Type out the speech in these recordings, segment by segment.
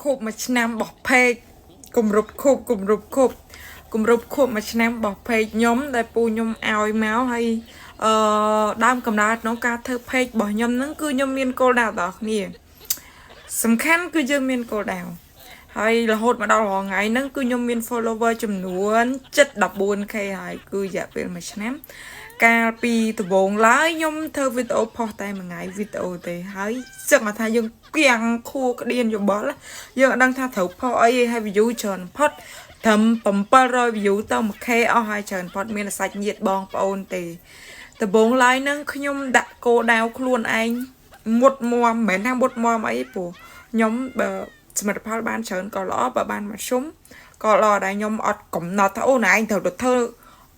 ខួបមួយឆ្នាំរបស់ page គម្រប់ខួបគម្រប់ខួបគម្រប់ខួបមួយឆ្នាំរបស់ page ខ្ញុំដែលពូខ្ញុំឲ្យមកហើយអឺដើមកំណើតក្នុងការធ្វើ page របស់ខ្ញុំហ្នឹងគឺខ្ញុំមានគោលដៅដល់គ្នាសំខាន់គឺយើងមានគោលដៅហើយរហូតមកដល់រាល់ថ្ងៃហ្នឹងគឺខ្ញុំមាន follower ចំនួន 74K ហើយគឺរយៈពេលមួយឆ្នាំ កាលពីដំបូងឡើយខ្ញុំធ្វើវីដេអូផុសតែមួយថ្ងៃវីដេអូទេហើយសឹងថាយើងគៀងខួរក្តៀនយោបល់យើងអត់ដឹងថាត្រូវផុសអីទេហើយ view ច្រើនផុតត្រឹម700 view ទៅ 1K អស់ហើយច្រើនផុតមានតែសាច់ញាតិបងប្អូនទេដំបូងឡើយហ្នឹងខ្ញុំដាក់គោលដៅខ្លួនឯងមុតមមមិនមែនថាមុតមមអីព្រោះខ្ញុំបើសមិទ្ធផលបានច្រើនក៏ល្អបើបានមធ្យមក៏ល្អដែរខ្ញុំអត់កំណត់ថាអូនឯងត្រូវទៅធ្វើ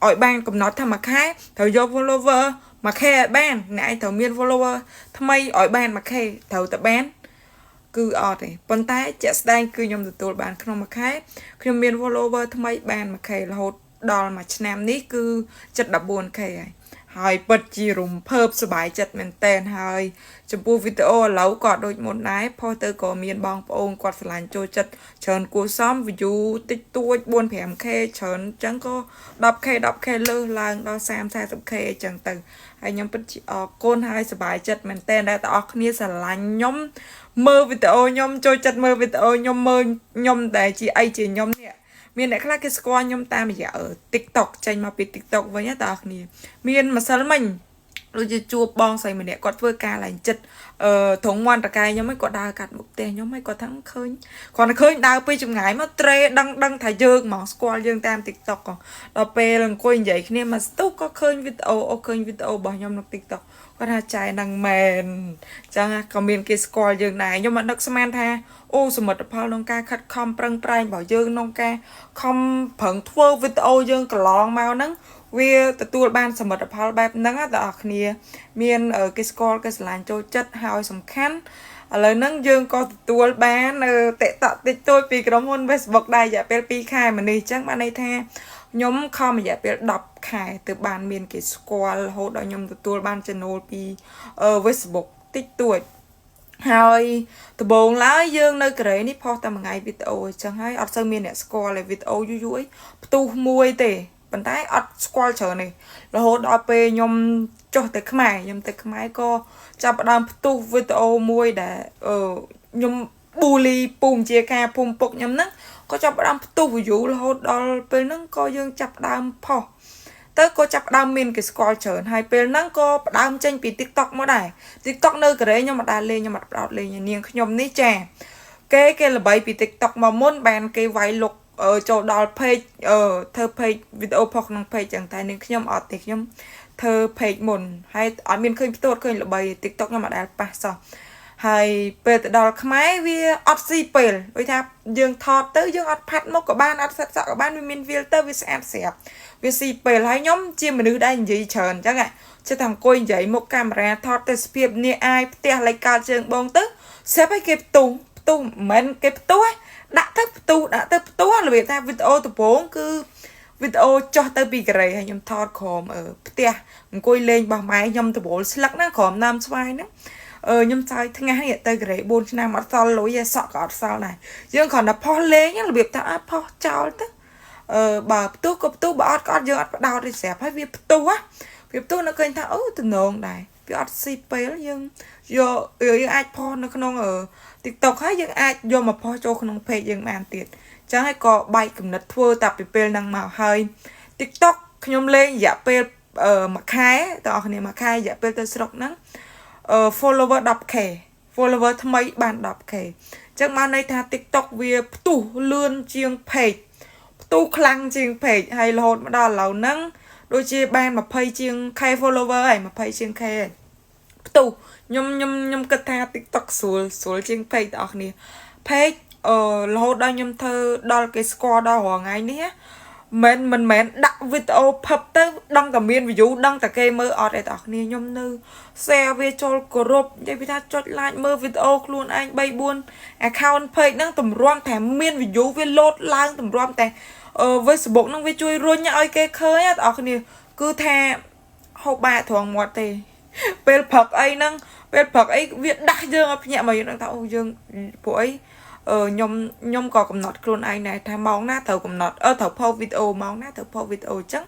ឲ្យបានកំណត់ថាមួយខែត្រូវយក follower មួយ K ឲ្យបានអ្នកឯងត្រូវមាន follower ថ្មីឲ្យបានមួយ K ត្រូវតែបានគឺអត់ទេប៉ុន្តែជាក់ស្ដែងគឺខ្ញុំទទួលបានក្នុងមួយខែខ្ញុំមាន follower ថ្មីបានមួយ K រហូតដល់មួយឆ្នាំនេះគឺ 74K ហើយហើយពិតជារំភើបសប្បាយចិត្តមែនតែនហើយចំពោះវីដេអូឥឡូវក៏ដូចមុនដែរផុសទៅក៏មានបងប្អូនគាត់ស្រឡាញ់ចូលចិត្តច្រើនគួរសម view តិចតួច4 5K ច្រើនអញ្ចឹងក៏ 10K 10K លើសឡើងដល់30 40K អញ្ចឹងទៅហើយខ្ញុំពិតជាអរគុណហើយសប្បាយចិត្តមែនតែនដែលទាំងអស់គ្នាស្រឡាញ់ខ្ញុំមើលវីដេអូខ្ញុំចូលចិត្តមើលវីដេអូខ្ញុំមើលខ្ញុំដែលជាអីជាខ្ញុំនេះមានអ្នកខ្លះគេស្គាល់ខ្ញុំតាមរយៈ TikTok ចេញមកពី TikTok វិញណាតើអ្នកគ្នាមានម្សិលមិញដូចជាជួបបងស្រីម្នាក់គាត់ធ្វើការឡើងចិត្តអឺត្រង់មន្តកែខ្ញុំឯងគាត់ដើរកាត់មុខផ្ទះខ្ញុំឯងគាត់ថាឃើញគាត់តែឃើញដើរពីចម្ងាយមកត្រេដឹងដឹងថាយើងហ្មងស្គាល់យើងតាម TikTok ក៏ដល់ពេលអង្គុយនិយាយគ្នាមកស្ទុះក៏ឃើញវីដេអូអូឃើញវីដេអូរបស់ខ្ញុំនៅ TikTok គាត់ថាចែនឹងមែនអញ្ចឹងក៏មានគេស្គាល់យើងដែរខ្ញុំមិននឹកស្មានថាអូសមិទ្ធផលក្នុងការខិតខំប្រឹងប្រែងរបស់យើងក្នុងការខំប្រឹងធ្វើវីដេអូយើងកន្លងមកហ្នឹងវាទទួលបានសមិទ្ធផលបែបហ្នឹងណាបងប្អូនគ្នាមានគេស្គាល់គេស្រឡាញ់ចូលចិត្តហើយសំខាន់ឥឡូវហ្នឹងយើងក៏ទទួលបានតិតតិចតួចពីក្រុមហ៊ុន Facebook ដែររយៈពេល2ខែមកនេះអញ្ចឹងបានន័យថាខ្ញុំខំរយៈពេល10ខែទើបបានមានគេស្គាល់រហូតដល់ខ្ញុំទទួលបានចំណូលពី Facebook តិចតួចហើយដំបូងឡើយយើងនៅកូរ៉េនេះផុសតែមួយថ្ងៃវីដេអូអញ្ចឹងហើយអត់សូវមានអ្នកស្គាល់ទេវីដេអូយូរយូរអីផ្ទុះមួយទេប៉ុន្តែអត់ស្គាល់ច្រើនទេរហូតដល់ពេលខ្ញុំចុះទៅខ្មែរខ្ញុំទៅខ្មែរក៏ចាប់ផ្ដើមផ្ទុះវីដេអូមួយដែលអឺខ្ញុំប៊ូលីពូមជាការភូមិពុកខ្ញុំហ្នឹងក៏ចាប់ផ្ដើមផ្ទុះ view រហូតដល់ពេលហ្នឹងក៏យើងចាប់ផ្ដើមផុសទៅក៏ចាប់ផ្ដើមមានគេស្គាល់ច្រើនហើយពេលហ្នឹងក៏ផ្ដើមចេញពី TikTok មកដែរ TikTok នៅកូរ៉េខ្ញុំមិនដែលលេងខ្ញុំអត់ផ្ដោតលេងនាងខ្ញុំនេះចាគេគេល្បីពី TikTok មកមុនបានគេវាយលុកចូលដល់ page ធ្វើ page វីដេអូផុសក្នុង page ចឹងតែនាងខ្ញុំអត់ទេខ្ញុំធ្វើ page មុនហើយអត់មានឃើញផ្ទួតឃើញល្បី TikTok ខ្ញុំអត់ដែលប៉ះសោះហើយពេលទៅដល់ខ្មែរវាអត់ស៊ីពេលដូចថាយើងថតទៅយើងអត់ផាត់មុខក៏បានអត់សិតសក់ក៏បានវាមានវាលទៅវាស្អាតស្រាប់វាស៊ីពេលហើយខ្ញុំជាមនុស្សដែលនិយាយច្រើនអញ្ចឹងចេះតែអង្គុយនិយាយមុខកាមេរ៉ាថតទេសភាពនេះអាយផ្ទះលេចកើតជើងបងទៅស្រាប់ឲ្យគេផ្ទុះផ្ទុះមិនមែនគេផ្ទុះដាក់ទៅផ្ទុះដាក់ទៅផ្ទុះរបៀបថាវីដេអូដំបូងគឺវីដេអូចុះទៅពីកូរ៉េហើយខ្ញុំថតក្រោមផ្ទះអង្គុយលេងរបស់ម៉ែខ្ញុំដបូលស្លឹកណាក្រោមដើមស្វាយហ្នឹងអឺខ្ញុំចើយថ្ងៃនេះទៅកូរ៉េ4ឆ្នាំអត់សល់លុយឯសក់ក៏អត់សល់ដែរយើងគ្រាន់តែផុសលេងរបៀបថាអផុសចោលទៅអឺបើផ្ទុះក៏ផ្ទុះបើអត់ក៏អត់យើងអត់ផ្ដោតទេស្រាប់ហើយវាផ្ទុះវាផ្ទុះនៅឃើញថាអូតំណងដែរវាអត់ស៊ីពេលយើងយកយើងអាចផុសនៅក្នុង TikTok ហើយយើងអាចយកមកផុសចូលក្នុង page យើងបានទៀតអញ្ចឹងហើយក៏បែកកំណត់ធ្វើតាពីពេលហ្នឹងមកហើយ TikTok ខ្ញុំលេងរយៈពេលមួយខែបងប្អូនគ្នាមួយខែរយៈពេលទៅស្រុកហ្នឹងអឺ follower 10K follower ថ្មីបាន 10K អញ្ចឹងបានន័យថា TikTok វាផ្ទុះលឿនជាង page ផ្ទុះខ្លាំងជាង page ហើយរហូតមកដល់ឥឡូវហ្នឹងដូចជាបាន20ជាង K follower ហើយ20ជាង K ហើយផ្ទុះខ្ញុំខ្ញុំខ្ញុំគិតថា TikTok ស្រួលស្រួលជាង page បងប្អូនគ្នា page អឺរហូតដល់ខ្ញុំធ្វើដល់គេស្គាល់ដល់រាល់ថ្ងៃនេះមិនមិនមែនដាក់វីដេអូផឹបទៅដឹងតែមាន view ដឹងតែគេមើលអត់ទេបងប្អូនខ្ញុំនៅ share វាចូលគ្រប់និយាយពីថាចុច like មើលវីដេអូខ្លួនឯង3 4 account page ហ្នឹងតម្រាំតែមាន view វាលោតឡើងតម្រាំតែ Facebook ហ្នឹងវាជួយរុញឲ្យគេឃើញបងប្អូនគឺថាហូបបាយត្រង់មាត់ទេពេលព្រឹកអីហ្នឹងពេលព្រឹកអីវាដាស់យើងឲ្យភ្ញាក់មកយើងដឹងថាអូយើងពួកអី ខ្ញុំក៏កំណត់ខ្លួនឯងដែរថាម៉ោងណាត្រូវកំណត់អឺត្រូវផុសវីដេអូម៉ោងណាត្រូវផុសវីដេអូអញ្ចឹង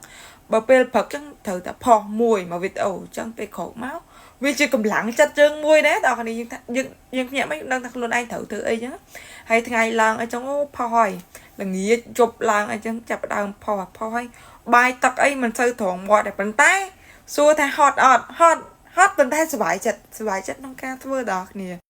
បើពេលព្រឹកអញ្ចឹងត្រូវតែផុសមួយមកវីដេអូអញ្ចឹងពេលក្រោកមកវាជាកម្លាំងចិត្តយើងមួយដែរដល់គ្នាយើងថាយើងយើងភ្ញាក់មិនដឹងថាខ្លួនឯងត្រូវធ្វើអីចឹងហើយថ្ងៃឡើងអីចឹងអូផុសហើយល្ងាចជប់ឡើងអីចឹងចាប់ផ្ដើមផុសផុសហើយបាយទឹកអីមិនសូវត្រង់មាត់ទេប៉ុន្តែសួរថាហត់អត់ហត់ហត់ប៉ុន្តែសប្បាយចិត្តសប្បាយចិត្តក្នុងការធ្វើដល់គ្នា។